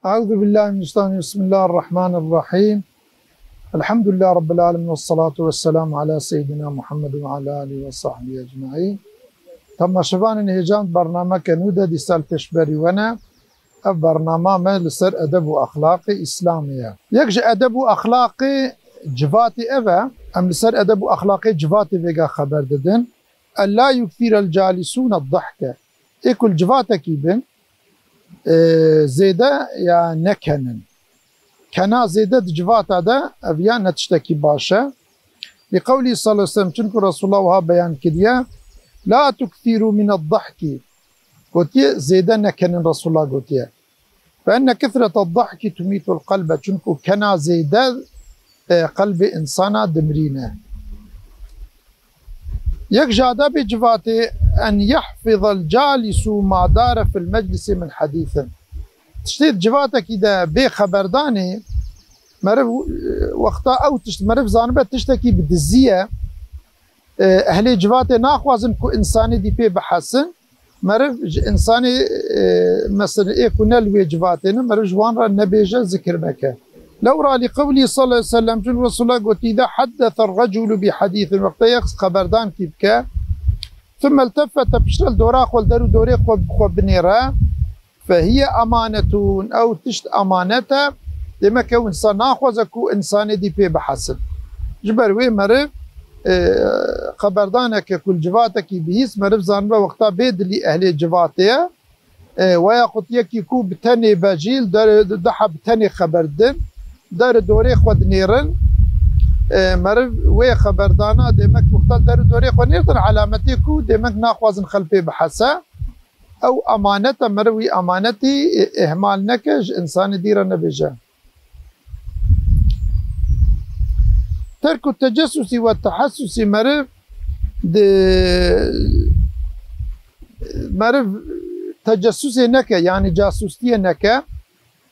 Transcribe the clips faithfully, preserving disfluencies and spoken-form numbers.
أعوذ بالله من الشيطان، بسم الله الرحمن الرحيم. الحمد لله رب العالمين، والصلاة والسلام على سيدنا محمد وعلى آله وصحبه أجمعين. Temaşevanên hêja, bernameke nû de dîsa li pêşberî we ne. Ev bernama me li ser edeb û exlaqê Îslamê ye. Yek ji edeb û exlaqê civatê ev e. Em li ser edeb û exlaqê civatê vêga xeber didin. ألا يكثر الجالسون الضحك. Ê ku li civatekî bin, e, zêde ya nekenin. Kena zêde di civata de ev ya ne tiştekî baş e. Li qewlî sallallahu aleyhi ve sellem, çunku Resulullah wiha beyan kiriye, "La tukthiru min ad-dahki." Gotiye, zêde nekenin, Resulullah gotiye. "Fe inne kethrete ad-dahki tumitul kalbe." Çunku kena zêde, e, qelbê insana dimirîne. Yek ji adabê civatê, "En yehfizal calisu ma dare fil meclisi min hadîsin." Tiştê di civatekî de bê xeberdanê, meriv, e, wexta ew tişt, meriv zanibe tiştekî bi dizî ye, e, ehlê civatê naxwazin ku insanê dî pê bihesin. Meriv ji insanê, e, mesela ê ku ne li wê civatê ne, meriv ji wan re nebêje, zikir neke. Lewra li qewlî sallallahu aleyhi ve sellem, çun Resulullah gotî, "Îza haddese reculu bi hadîsin", wexta yek xeberdankî bike, "thumme iltefete", piştre li dora xwe, li der û dorê xwe, xwe binêre, "fehiye amanetun", ew tişt amanet e, demek ew insan naxwaze ku insanê dî pê bihesin. Ji ber wê meriv, e, xeberdaneke ku li civatekî bihîst, meriv zanibe wexta bê dilî ehlê civatê ye. E, weya xut yekî ku bi tenê be jî, li der, diha bi tenê xeber didin, der dorê xwe dinêrin. E, meriv wê xeberdana, demek wexta der dorê xwe nêrdin, alametê ku demek naxwazin xelk pê bihese. Ew amanet e, meriv wî amanetî, e, ihmal neke, ji insanê dî re nebêje. Terku tecessusî ve tehessusî, meriv di, meriv tecessusê neke, yanî casûstiyê neke.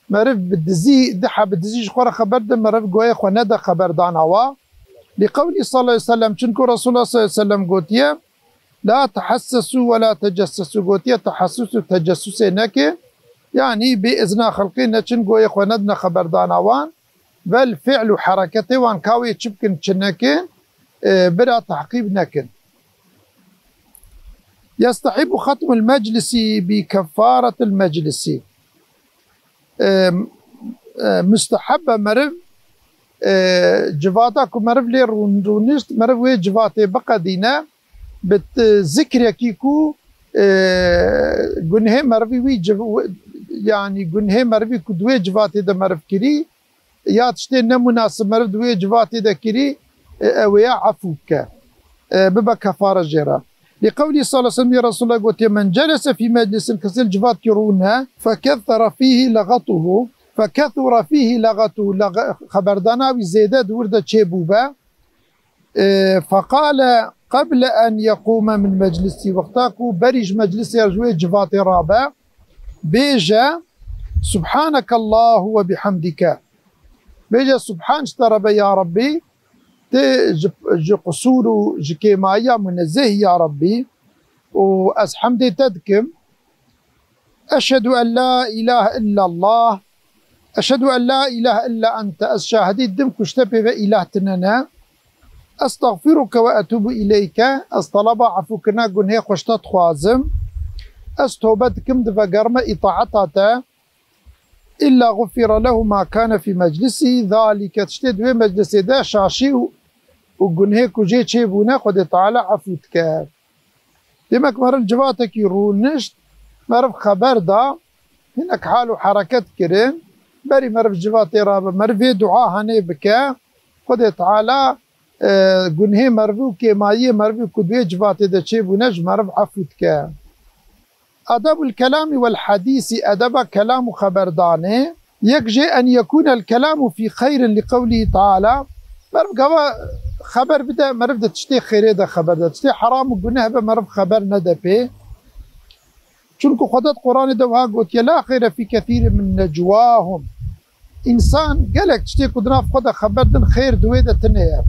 Meriv bi dizî, diha bi dizî ji xwe re xeber dide, meriv goyê xwe nede xeberdana wa. Li qewlî sallallahu aleyhi ve sellem, çunku Resulullah sallallahu aleyhi ve sellem gotiye, "La tehessesu ve la tecessesu", gotiye, tehessus û tecessusê neke. Yanî bê izna xelkê neçin goyê xwe nedine xeberdana wan. Vel fi'l û hereketê wan ka wê çi bikin, çi nekin, e, bira tehqîb nekin. Yestehîbu xetmul meclisi bi kefaretil meclisi. E, e, musteheb e meriv, e, civata ku meriv lê rûn-, rûnişt, meriv wê civatê biqedîne, bi t-, zikrekî ku, e, gunhê merivî wî civ-, wi-, yanî gunhê merivî ku di wê civatê de meriv kirî, ya tiştê nemunasib meriv di wê civatê de kirî, e, ew ê ya efû bike, e, bibe kefare jê re. Li qewlî sallallahu aleyhi ve sellem, ya Resulullah gotiye, "Men celese fî meclisin", kesê li civatkî rûne, "fekethura fîhî lexatuhu", fekethura fîhî lexatuhu, lexe-, xeberdana wî zêde di wir de çêbûbe, E, feqale qeble en yequme min meclisî, wexta ku berî ji meclisê, ji wê civatê rabe, bêje, "Subhanekallahu ve bihamdike." Bêje, "Subhan ji te re be ya Rabbî, tê ji, ji qusûr û ji kêmayiya munezzeh î ya Rabbî, û ez hemdê te dikim." Eşhedü en la ilahe illallah. Eşhedü en la ilahe illa ente. Ez şahidî didim ku ji te pê ve îlah tine ne. Estexfiruke ve etûbu ileyke. Ez teleba efûkirina gunhê xwe ji te dixwazim. Ez tobe dikim, divegerime îtaeta te. Illa gufira lehu ma kane fî meclisî zalike. Tiştê di wê meclisê de şaşî û, û gunhê ku jê çêbûne, Xwedê Teala efû dike. Demek meriv civatekî rûnişt, meriv xeber da, hinek hal û hereket kirin, berî meriv civatê rabe, meriv vê dua hanê bike, Xwedê Teala, e, gunhê merivî û kêmayiyê merivî ku di wê civatê de çêbûne ji meriv efû dike. Edebul kelamî wel hadîsî, edeba kelam û xeberdanê. Yek jê en yekûnel kelamu fî xeyrin li qewlî teala. Meriv gava xeber bide, meriv di tiştê xêrê de xeber de. Tiştê heram û guneh be, meriv xeber nede pê. Çunku Xweda di Quranê de wiha gotiye, "La xeyre fî kethîrin min necwahum." Însan gelek tiştê ku di nav xwe de xeber din, xêr di wê de tine ye.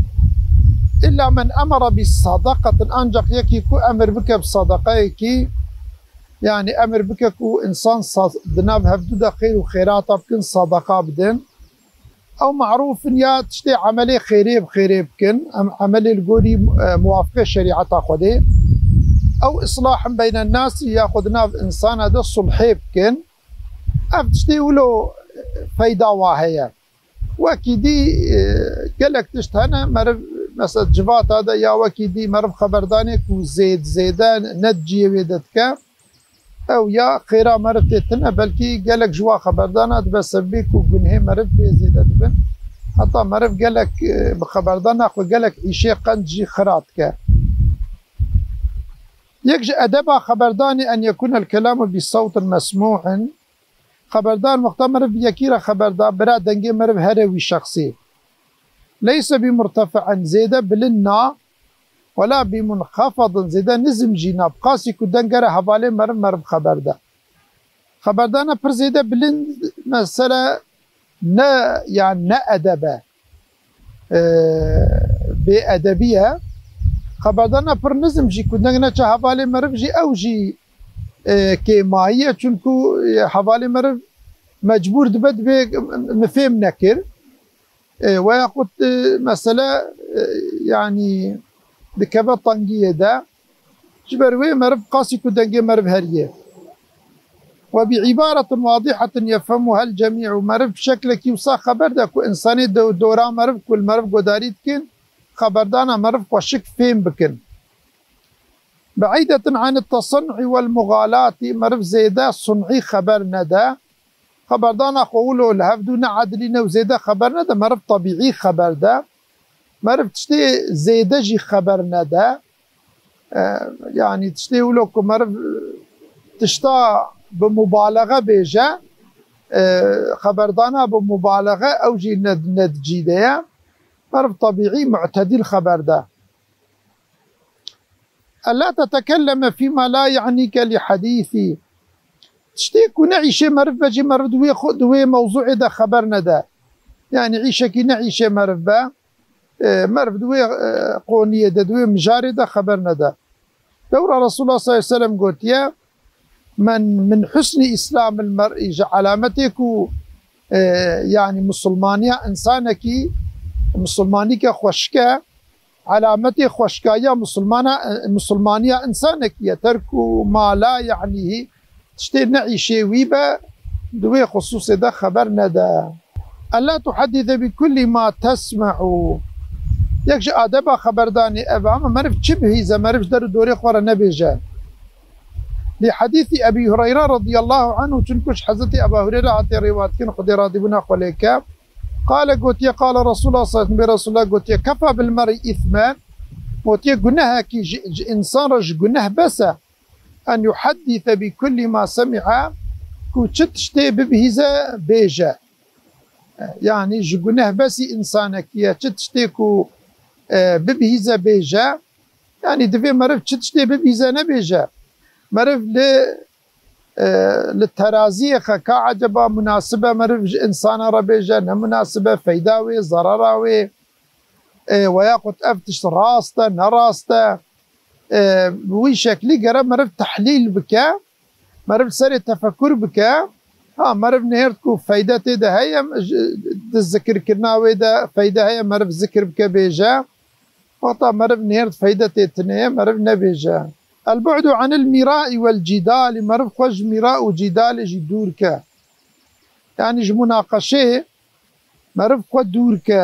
"Illa men emere bi sadaqatin", ancak yekî ku emir bike bi sadaqayekî, Yanî emir bike ku însan sa-, di nav hevdû de xêr û xêrata bikin, sedeqa bidin. Ew marûf in ya tiştê emelê xêrê bi xêrê bikin, em emelê li gorî, e, muwafiqê şerîeta Xwedê. Ew islahim beyne nasî ya xwe di nav însana de sulhê bikin. Ev tiştê wilo feyda wa heye. Wekî dî, e, gelek tişt hene, meriv, mesela civata de ya wekî dî meriv xeberdanê ku zêd-, zêde ne di cihê wê de dike. Ew ya xêra meriv tê tune, belkî gelek ji wa xeberdana dibe sebebê ku gunhê meriv pê zêde dibin. Heta meriv gelek, e, bi xeberdana xwe gelek îşê qenc jî xira dike. Yek ji edeba xeberdanê en yekûne el-kelamu bi sewtin mesmû'in. Xeberdan wexta meriv bi yekî re xeber da, bira dengê meriv here wî şexsî. Leyse bi murtefi'in, zêde bilind na, wela bi munxafidin, zêde nizm jî na, bi qasî ku deng gere hevalê meriv, meriv xeber da. Xeberdana pir zêde bilind, mesele ne, yani ne edeb e. E, bêedebî ye. Xeberdana pir nizm jî ku deng neçe hevalê meriv jî, ew jî, e, kêmayî ye, çunku, e, hevalê meriv mecbûr dibe, dibê min fêm nekir. E, weya xwe, e, mesele, e, yanî dikeve tengiyê de. Ji ber wê meriv qasî ku dengê meriv heriyê. Ve bi îbaretin wadihetin yefhemuhel cemî'u, meriv bi şeklekî wisa xeber de ku însanê do-, dora meriv ku li meriv godarî dikin, xeberdana meriv xweşik fêm bikin. Be'îdetin anit tesen'i wel muxalatî, meriv zêde sun'î xeber nede. Xeberdana xwe wilo li hevdû ne edilî ne û zêde xeber nede, meriv tebîî xeber de. Meriv tiştê zêde jî xeber nede. E, yanî tiştê wilo ku meriv tişta bi mubalexe bêje, e, xeberdana bi mubalexe ew jî ne, ne di cî de ye. Meriv tebîî, mu'tedîl xeber de. Ella tetekelleme fîma la ye'nîke li hadîsî. Tiştê ku ne îşê meriv be jî meriv di wê xwe, di wê mewzûê de xeber nede. Yanî îşekî ne îşê meriv be, e, meriv di wê, e, qoniyê de, di wê mijarê de xeber nede. Lewra Resulullah sallallahu aleyhi ve sellem gotiye, "Men min husni islamil mer'i", ji alametê ku, e, yanî musulmaniya însanekî, musulmanîke xweşik e, alametê xweşkayiya musulmana, e, musulmaniya însanekî ye. Terku ma la ye'nîhî, tiştê ne îşê wî be, di wê xisûsê de xeber nede. Ella tuhaddise bi kullî ma tesme'u. Yek ji adeba xeberdanê ev e, ama meriv çi bihîze, meriv ji der û dorê xwe re nebêje. Li hadîsî Ebî Hureyre radiyallahu anhu, çunku ji Hezretî Ebâ Hureyre hatiye rêwat kirin, Xwedê radîbûna xwe lê ke. Qale gotiye, qale Resulullah sallallahu aleyhi ve sellem, Resulullah gotiye, "Kefa bil mer'i îsmen." Gotiye, gunehekî ji, ji însan re ji guneh bes e. En yuhaddise bi kullî ma semi'a, ku çi tiştê bibihîze bêje. Yanî ji guneh besî însanekî ye, çi tiştê ku, e, bibihîze bêje. Yanî divê meriv çi tiştê bibihîze nebêje. Meriv li, e, li teraziyê xe ka eceba munasib e meriv ji însana re bêje, ne munasib e, feyda wê, zerera wê, e, we yaxud ev tişt rast e, ne rast e. E, bi wî şeklî gere meriv tehlîl bike, meriv serê tefekur bike. Ha, meriv nihêrt ku feyde tê de heye, ji, di zikirkirina wê de feyde heye, meriv zikir bike bêje. Wexta meriv nihêrt feyde tê tune ye, meriv nebêje. El-bu'du anil mîra'i wel cîdalî, meriv xwe ji mîra û cîdalê jî dûr ke. Yanî ji munaqeşê meriv xwe dûr ke.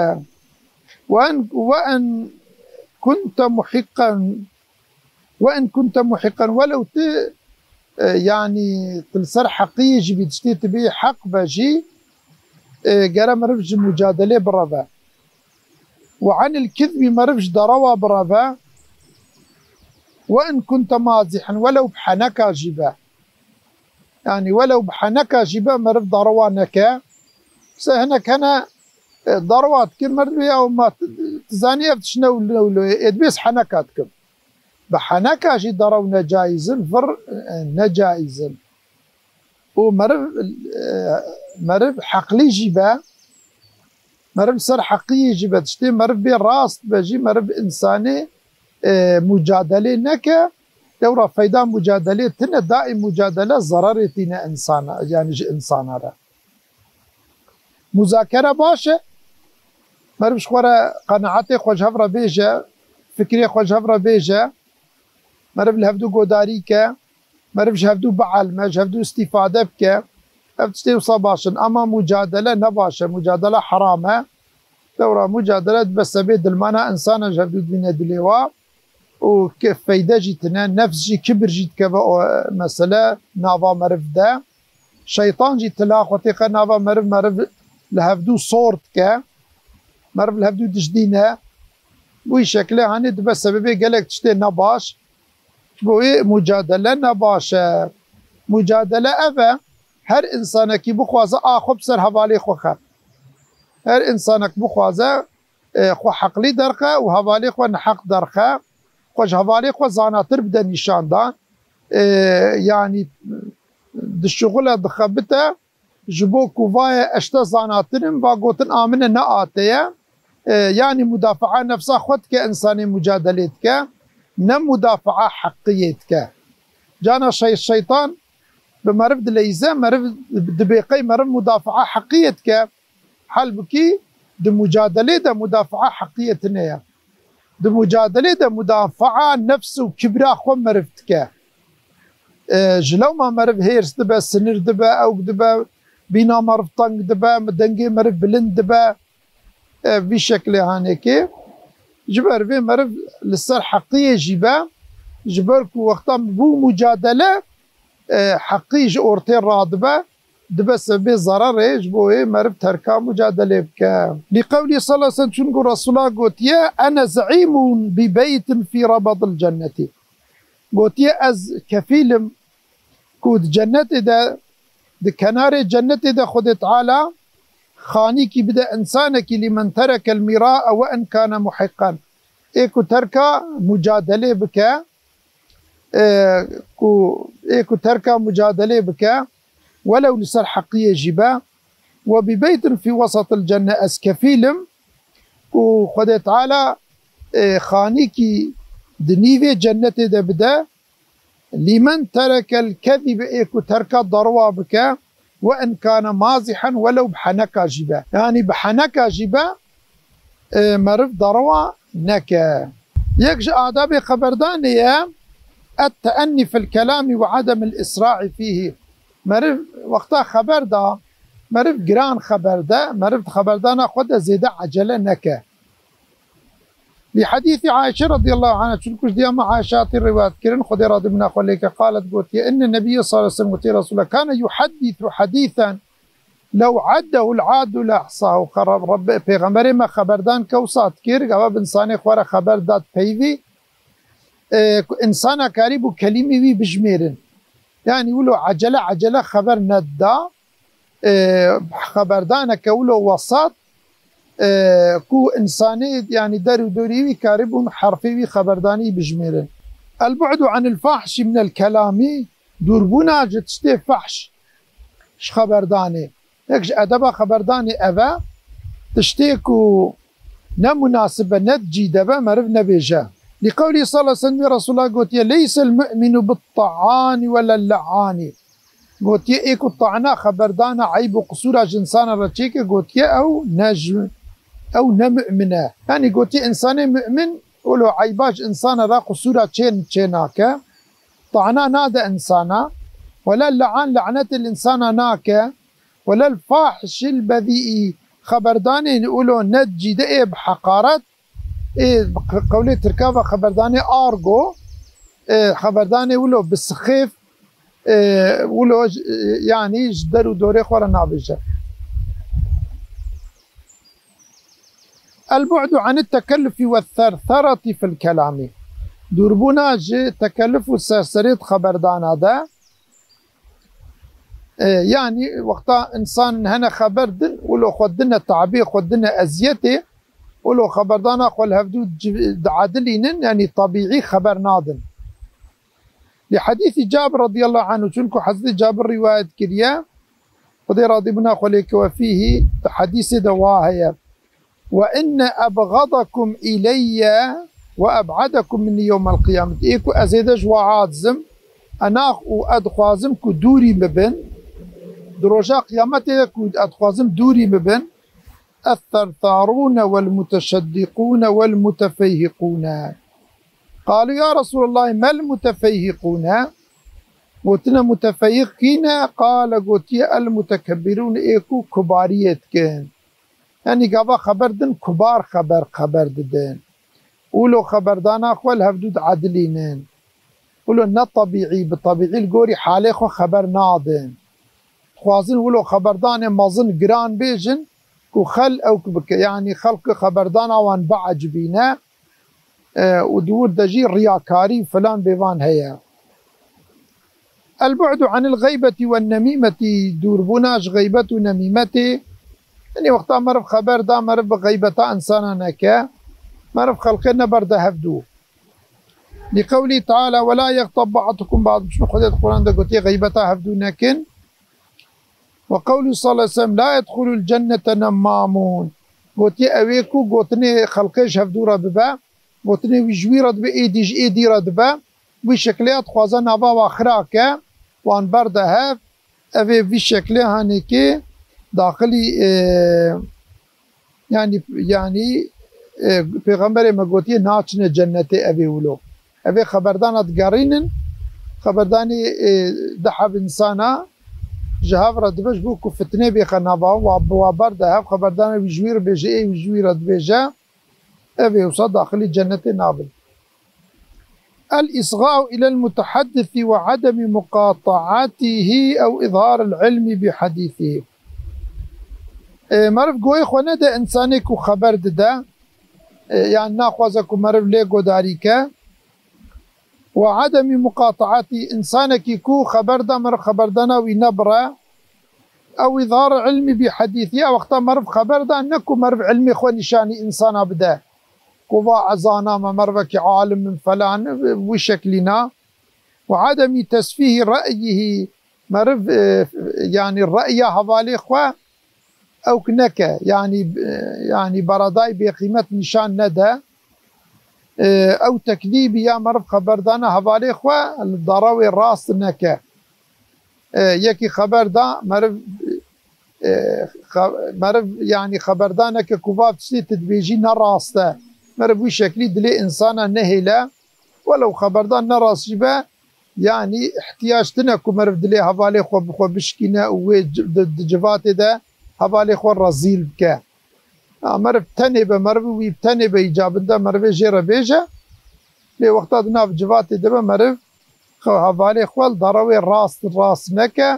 Ve en, ve en kunte muhiqqen, ve en kunte muhiqqen, welew tu, e, yanî tu li ser heqiyê jî bî, tiştê tu bê heq be jî, e, gere meriv ji mucadelê bireve. Ve anil kizbî, meriv ji derewa bireve. Ve en kunte mazihen, welew bi heneka jî be. Yanî welew bi heneka jî be meriv derewa neke. Mesela hinek hene, e, derewa dikin, meriv ya ma tu, tu zanî ev tişt ne wilo, ne wilo ye, ê dibê ez heneka dikim. Bi heneka jî derew ne caîz in, vir, e, ne caîz in. Û meriv, e, meriv heqlî jî be, meriv ser heqiyê jî be, tiştê meriv bê rast be jî, meriv bi însanê, e, mucadelê neke, Lewra feyda mucadelê tine, daîm mucadele zerarê tîne insana, yanî ji insana re. Muzakere baş e. Meriv ji xwe re qenaetê xwe ji hev re bêje, fikrê xwe ji hev re bêje. Meriv li hevdû godarî ke, meriv ji hevdû bielme, ji hevdû îstîfade bike. Ev tiştê wisa baş in. Ama mucadele ne baş e. Mucadele heram e. Lewra mucadele dibe sebê dilmana insana ji hevdû dibîne dilê wa. Û ke-, feyde jî tine, nefs jî, kibir jî dikeve o mesele nava meriv de. Şeytan jî tila xwe têxe nava meriv, meriv li hevdû sor dike. Meriv li hevdû dijdîne. Bi wî şekilê hanê dibe sebebê gelek tiştê nebaş. Ji bo wê mucadele nebaş e. Mucadele ev e, her insanekî bixwaze a xwe bi ser hevalê xwe xe. Her insanek bixwaze, e, xwe heqlî derxe û hevalê xwe neheq derxe. Xwe ji hevalê xwe zanatir bide nîşan dan. E, yanî dişuxule, dixebite, ji bo ku vaye ez ji te zanatir im, va gotin a min e, ne a te ye. E, yanî mudafaa nefsa xwe dike, insanê mucadelê dike, ne mudafaa heqiyê dike. Cana şey-, şeytan bi meriv dileyze, meriv dibê qey meriv mudafaa heqiyê dike. Halbukî di mucadelê de mudafaa heqiyê tine ye. Di mucadelê de mudafaa nefs û kibra xwe meriv dike. E, ji lewma meriv hêrs dibe, sinir dibe, ewk dibe, bîna meriv teng dibe, dengê meriv bilind dibe. E, vî şekilê hanekê. Ji ber vê meriv li ser heqiyê jî be, ji ber ku wexta bû mucadele, e, heqî ji ortê radibe, dibe sebê zerarê, ji bo wê meriv terka mucadelê bike. Li qewlî sallallahu aleyhi ve sellem, çunku Resûla gotiye, "Ene zeîmun bi beytin fî rebadil cennetî." Gotiye, "Ez kefîl im ku di cennetê de, di kenarê cennetê de Xwedê Teala xanîkî bide însanekî, lîmen terekel mîraa ve in kane muhiqqan." Ê ku terka mucadelê bike, e, ku, ê ku terka mucadelê bike, welew li ser heqiyê jî be, "Ve bi beytin fî wesatil cenne", ez kefîl im ku Xwedê Teala, e, xanîkî di nîvê cennetê de bide, "Lîmen terekel kezîbe", ê ku terka derowa bike, "ve in kane mazihen", welew bi heneka jî be. Yanî bi heneka jî be, e, meriv derewa neke. Yek ji adabê xeberdanê ye, et-teennî fil kelamî ve ademil isra'î fîhî. Meriv wexta xeber da, meriv giran xeber de, meriv di xeberdana xwe de zêde ecele neke. Li hadîsî Ayşe radiyallahu anha, çunku ji diya me Ayşe hatî rivayet kirin, Xwedê razî bûna xwe lê ke, qalet, gotiye, inne nebiyye sallallahu aleyhi ve sellem, gotiye Resûla, kane yuhaddisu hadîsen, "Lew addehu l-addu la ahsahu." Xerab Rebbe, Pêxemberê me xeberdan ke wisa dikir, gava bi insanê xwe re xeber dat peyvî, e, ku insana karî bû kelîmî wî bijmêrin. Yanî wilo ecele ecele xeber nedida, e, xeberdaneke wilo wesat, e, ku insanê, yanî der û dorî wî karîbûn herfê wî xeberdanî bijmêrin. El-bu'du anil fahşi minel kelami, dûrbûna ji tiştê fahş ji xeberdanê. Yek ji edeba xeberdanê ev e, tiştê ku ne munasib e, ne di cî de be, meriv nebêje. Li qewlî sallallahu aleyhi ve sellem, Resûla gotiye, "Leysel mu'minu bit-ta'ani ve lel-la'ani." Gotiye, ê ku ta'na, xeberdana eyb û qisûra ji insana re çêke, gotiye, ew ne ji, ew ne mu'min e. Yanî gotiye, insanê mu'min, wilo eyba ji insana re, qisûra çê, çê nake. Ta'na nade insana. Wele la'an, lanetê li insana nake. Wele l-fahişil bezî'î, xeberdanê wilo ne cîde ê bi heqaret, ê bi qe-, qewlê tirka ve xeberdanê argo, ê xeberdanê wilo bi sixêf, ê wilo j-, yanî ji der û dorê xwe re nabêje. El-bu'du anit-tekellufi ve-s-sersereti fil-kelami. Dûrbûna ji tekelluf û serserê di xeberdana de, e, yanî wexta însan hene xeber din, wilo xwe dine tabî, xwe dine eziyetê, wilo xeberdana xwe li hevdû ci-, diedilînin, yanî tabîî xeber nadin. Li hadîsî Cabir radiyallahu anhu, çunku Hezretî Cabir rîwayet kiriye, Xwedê radîbûna xwe lê ke, ve fîhî, di hadîsê de wa heye, "Ve inne ebxadakum îleyye وأبعدكم مني يوم القيامة. Ê ku ez êde ji we aciz im, e nax û e dixwazim ku dûrî min bin. Di roja qiyametê de ku e dixwazim dûrî min bin. الثرثارون والمتشدقون والمتفيهقون. قالوا يا رسول الله ما المتفيهقون؟ Gotine mutefeyhîq kî ne? Qale, gotiye, المتكبرون, ê ku kubariyê dikin. Yanî gava xeber din, kubar xeber, xeber didin. Wilo xeberdana xwe li hevdû diedilînin. Wilo ne tebîî, bi tebîî li gorî halê xwe xeber nadin. Dixwazin wilo xeberdanê mezin giran bêjin ku xel ewk bike. Yanî xelk xeberdana wan biecibîne, e, û di wir de jî riyakarî filan bêvan heye. البعد عن الغيبة والنميمة, dûrbûna ji xeybet û nemîmetê. Yanî wexta meriv xeber da, meriv bi xeybeta insana neke, meriv xelkê neberde hevdû. لقوله تعالى ولا يغتب بعضكم بعضا. Çunku Xwedê di Quran de gotiye xeybeta hevdû nekin. وقوله صلى الله عليه وسلم لا يدخل الجنة نمام. Gotiye ew ê ku gotinê xelkê ji hevdû re dibe, gotinê wî ji wî re dibe, êdî ji êdî re dibe, wî şekilê ya dixwaze nava wa xira ke, wan berde hev, ev ê vî şekilê hanekê daxilî, e, yanî, yanî, e, Pêxemberê me gotiye naçine cennetê ev ê wilo. Ev ê xeberdana digerînin, xeberdanê, e, di heb insana ji hev re dibe ji bo ku fitnê bêxe nava wan, wa, bi wa berde hev, xeberdana wî ji wî re bêje, ê wî ji wî re dibêje, ev ê wisa daxilî cennetê nabin. الإصغاء إلى المتحدث وعدم مقاطعته أو إظهار العلم بحديثه. E, meriv goyê xwe nede însanê ku xeber dide, e, yan naxwaze ku meriv lê godarî ke. وعدم مقاطعته, însanekî ku xeber da, meriv xeberdana wî nebire. أو إظهار العلم بحديثه, wexta meriv xeber da, ne ku meriv ilmê xwe nîşanî însana bide. Ku va ez zana me, merivekî alim in, felan, wî şeklî na. وعدم تسفيه رأيه, meriv, e, yanî re'ya hevalê xwe ewk neke, yanî, e, yanî beredayî bêqîmet nîşan nede. E, ew tekdîbî ya meriv xeberdana hevalê xwe li darewê rast neke. E, yekî xeber da, meriv, e, xe-, meriv, yanî xeberdaneke ku va tiştê tu dibêjî ne rast e. Meriv wî şeklî dilê însana nehêle. Welew xeberdan ne rast jî be, yanî ihtiyac tune ku meriv dilê hevalê xwe bi xwe bişkîne û wê ci-, di, di civatê de hevalê xwe rezîl bike. Ha, meriv tenê be, meriv wî tenê be, îcabinde merivê jê re bêje. Lê wexta di nav civatê de be, meriv xwe, hevalê xwe li darewê rast, rast neke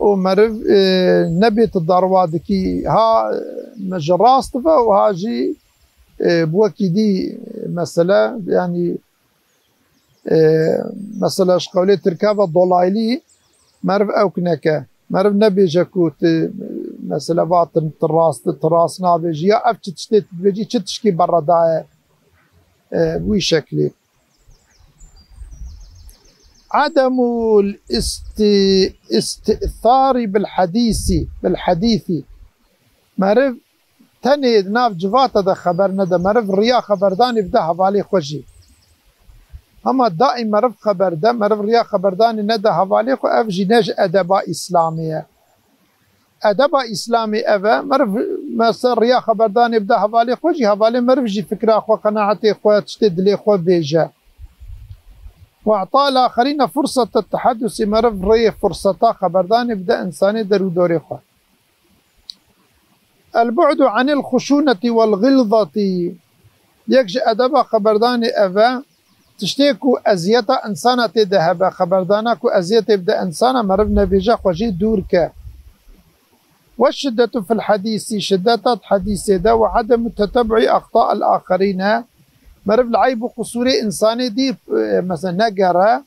û meriv, e, nebê tu darwa dikî. Ha, e, ji rast ve û ha jî, e, bi wekî dî mesele, yanî, e, mesela ji qewlê tirka ve dolaylı meriv ewk neke. Meriv nebêje ku tu, mesela, va tu, tu rast, tu rast nabêjî, ya ev çi tiştê tu dibêjî, çi tişkî berre daye, e, wî şeklî. عدم الاستئثار بالحديث، بالحديث. Meriv tenê di nav civata de xeber nede, meriv riya xeberdanê bide hevalê xwe jî. Hema daîm meriv xeber de, meriv riya xeberdanê nede hevalê xwe, ev jî ne ji edeba Îslamê ye. Edeba Îslamê ev e, meriv mesela riya xeberdanê bide hevalê xwe jî, hevalê meriv jî fikra xwe, qenaetê xwe, tiştê dilê xwe bêje. وإعطاء الآخرين فرصة التحدث, meriv rêyê furseta xeberdanê bide însanê derûdorê xwe. البعد عن الخشونة والغلظة. Yek ji edeba xeberdanê ev e, tiştê ku eziyeta insana tê de hebe, xeberdana ku eziyetê bide insana, meriv nebêje, xwe jê dûr ke. والشدة في الحديث, şideta di hedîsê de, وعدم تتبع أخطاء الآخرين. Meriv li eyb û qusûrê insanê dî, e, mesela negere,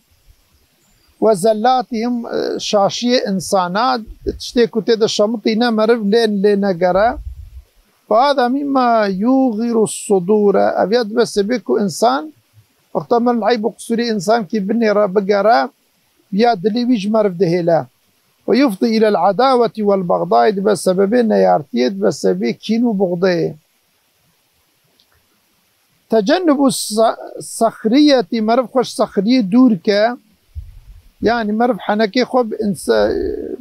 وزلاتهم, e, şaşiyê insana, tiştê ku tê de şemitîne meriv lê, lê negere. وهذا مما يوغر الصدور. Ev ya dibe sebê ku insan, wexta meriv li eyb û qusûrê insankî binêre, bigere, ya dilê wî ji meriv dihêle. ويفضي إلى العداوة والبغضاء, dibe sebebê neyartiyê, dibe sebebê kîn û buxdeyê. Tecennubu sa-, saxriyetî, meriv xwe ji saxriyê dûr ke. Yanî meriv henekê xwe bi însa-,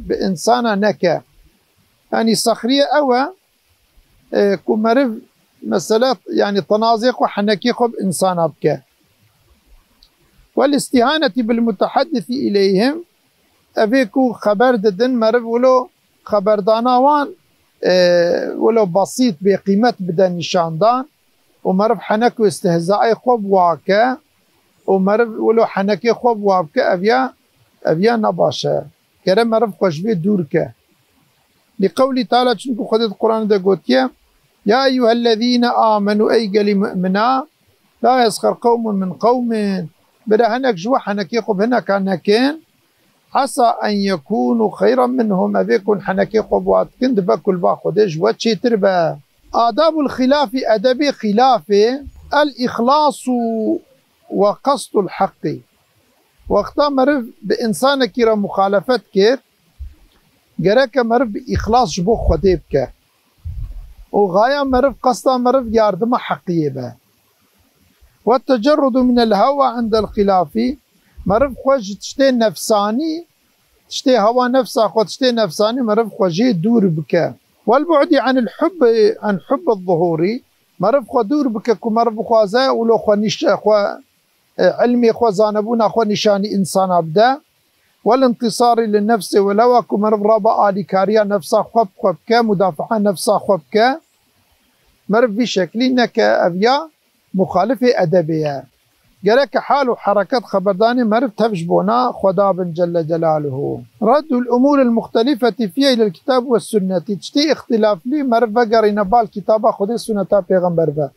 bi însana neke. Yanî saxriye ew e, e, ku meriv mesela, yanî tenazê xwe, henekê xwe bi însana bike. Wel îstihanetî bil mutehaddisî ileyhim, evê ku xeber didin, meriv wilo xeberdana wan, e, wilo besît, bêqîmet bide nîşandan û meriv henek û istihzaê xwe bi wa ke û meriv wilo henekê xwe bi wa bike, ev ya, ev ya ne baş e. Gere meriv xwe ji vê dûr ke. Li qewlî Teala, çimkû Xwedê di Quranê de gotiye, "Ya eyyuhellezîne amenu", ey gelî mu'mina, "la yesxer qewmun min qewmin", bira hinek ji we henekê xwe bi hineka nekin, "esa en yekûnû xeyran minhum", evê ku henekê xwe bi wa dikin, dibe ku li ba Xwedê ji we çêtir be. Adabul xilafî, edebê xilafê, el îxlasu we qesdul heqî. Wexta meriv bi însanekî re muxalefet kir, gereke meriv bi îxlas ji bo Xwedê bike. Û xaya meriv, qesta meriv yardima heqiyê be. Ve tecerrudu minel hewa indel xilafî, meriv xwe ji tiştê nefsanî, tiştê hewa nefsa xwe, tiştê nefsanî meriv xwe jê dûr bike. Wel bu'di anil hubbi, an hubbi zuhurî, meriv xwe dûr bike ku meriv bixwaze wilo xwe nîşe xwe, e, ilmê xwe, zanebûna xwe nîşanî însana bide. Wel intisarî li nefsê, welewa ku meriv raba alîkariya nefsa xwe bi xwe bike, mudafaa nefsa xwe bike. Meriv vî şeklî neke, ev ya muxalifê edebê ye. Gereke hal û hereket, xeberdanê meriv tev ji bona Xweda bin Celle Celaluhu. Reddul umûril muxtelifetî fîye ilel kitab ve sunnetî. Tiştê îxtilaflî meriv vegerîne bal kitaba Xwedê, sunneta pêxember ve.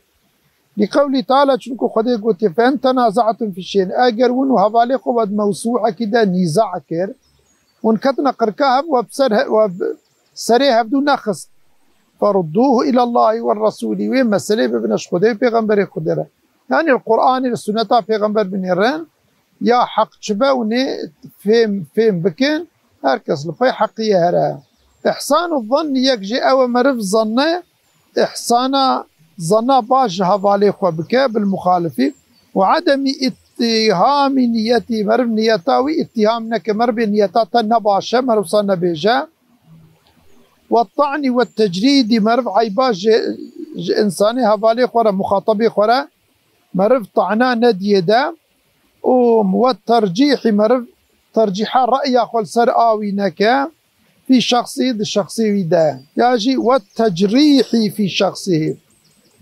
Li qewlî Teala, çimkû Xwedê gotiye, "Fe in tenazatum fî şeyin", eger win û hevalê xwe we di mewsûekî de nîza kir, hûn ketine qirka hev, we bi ser he-, we bi serê hevdû nexist, "ferudduhu ilallahi ve resûlî", wê meselê bibine ji Xwedê û pêxemberê Xwedê re. Yanî li Qur'anê, li sunneta pêxember binêrin, ya heq çi be, hûn ê fêm, fêm bikin, her kes li pey heqiyê here. Îhsanu zannî, yek jê ew e meriv zanne, îhsana zanna baş ji hevalê xwe bike, bil muxalifî. Ve edemî îttîhamî niyetî, meriv niyeta wî îttîham neke, meriv bê niyeta te ne baş e, meriv wisa nebêje. Ve ta'nî ve tecrîdî, meriv eyba ji, ji însanê hevalê xwe re, muxatabê xwe re, meriv ta'na nediyê de. Û ve tercîhî, meriv tercîha re'ya xwe li ser a wî neke, fî şexsî, di şexsê wî de. Ya jî ve tecrîhî fî şexsî,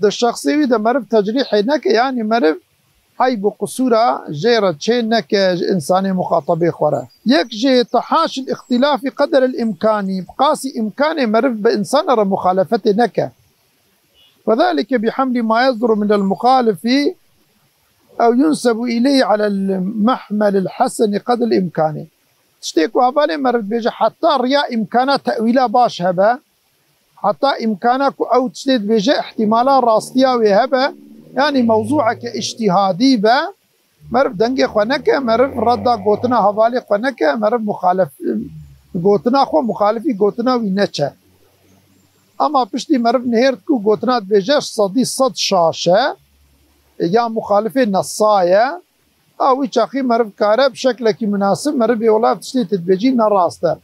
di şexsê wî de meriv tecrîhê neke, yanî meriv eyb û qisûra jê re çê neke ji însanê muxatabê xwe re. Yek jê tehaşil îxtilafî qederel îmkanî, bi qasî îmkanê meriv bi însana re muxalefetê neke. Ve zalike bi hemlî ma yesduru minel muxalifî ew yunsebu ileyhi alel mehmelil hesenî qedril îmkanî. Tiştê ku hevalê meriv dibêje, heta riya îmkana tewîla baş hebe, heta îmkana ku ew tiştê dibêje, îhtîmala rastiya wê hebe, yanî mewzûeke îctîhadî be, meriv dengê xwe neke, meriv redda gotina hevalê xwe neke, meriv muxalef-, gotina xwe muxalifî gotina wî neçe. Ema piştî meriv nihêrt ku gotina dibêje sedî sed şaş e, ya muxalifê nesa ye, a wî çaxî meriv kare bi şeklekî munasib meriv bê, wela ev tiştê tu dibêjî ne rast e.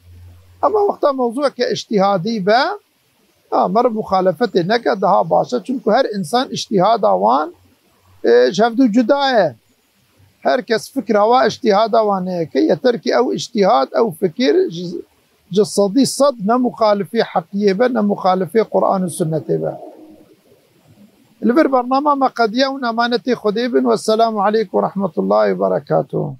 Ema wexta mewzûeke îctîhadî be, ha, meriv muxalefetê neke, daha baş e. Çimku her însan îctîhada wan, e, ji hevdû cuda ye. Her kes fikra wa, îctîhada wa neyeke. Yeter ki ew îctîhad, ew fikir ji, ji sedî sed ne muxalifî heqiyê be, ne muxalifê Quran û Sunnetê be. Li vir bernama me qediya hûn emanetê Xwedê bin. Wesselamu aleykum ve rahmetullahi ve berekatuhu.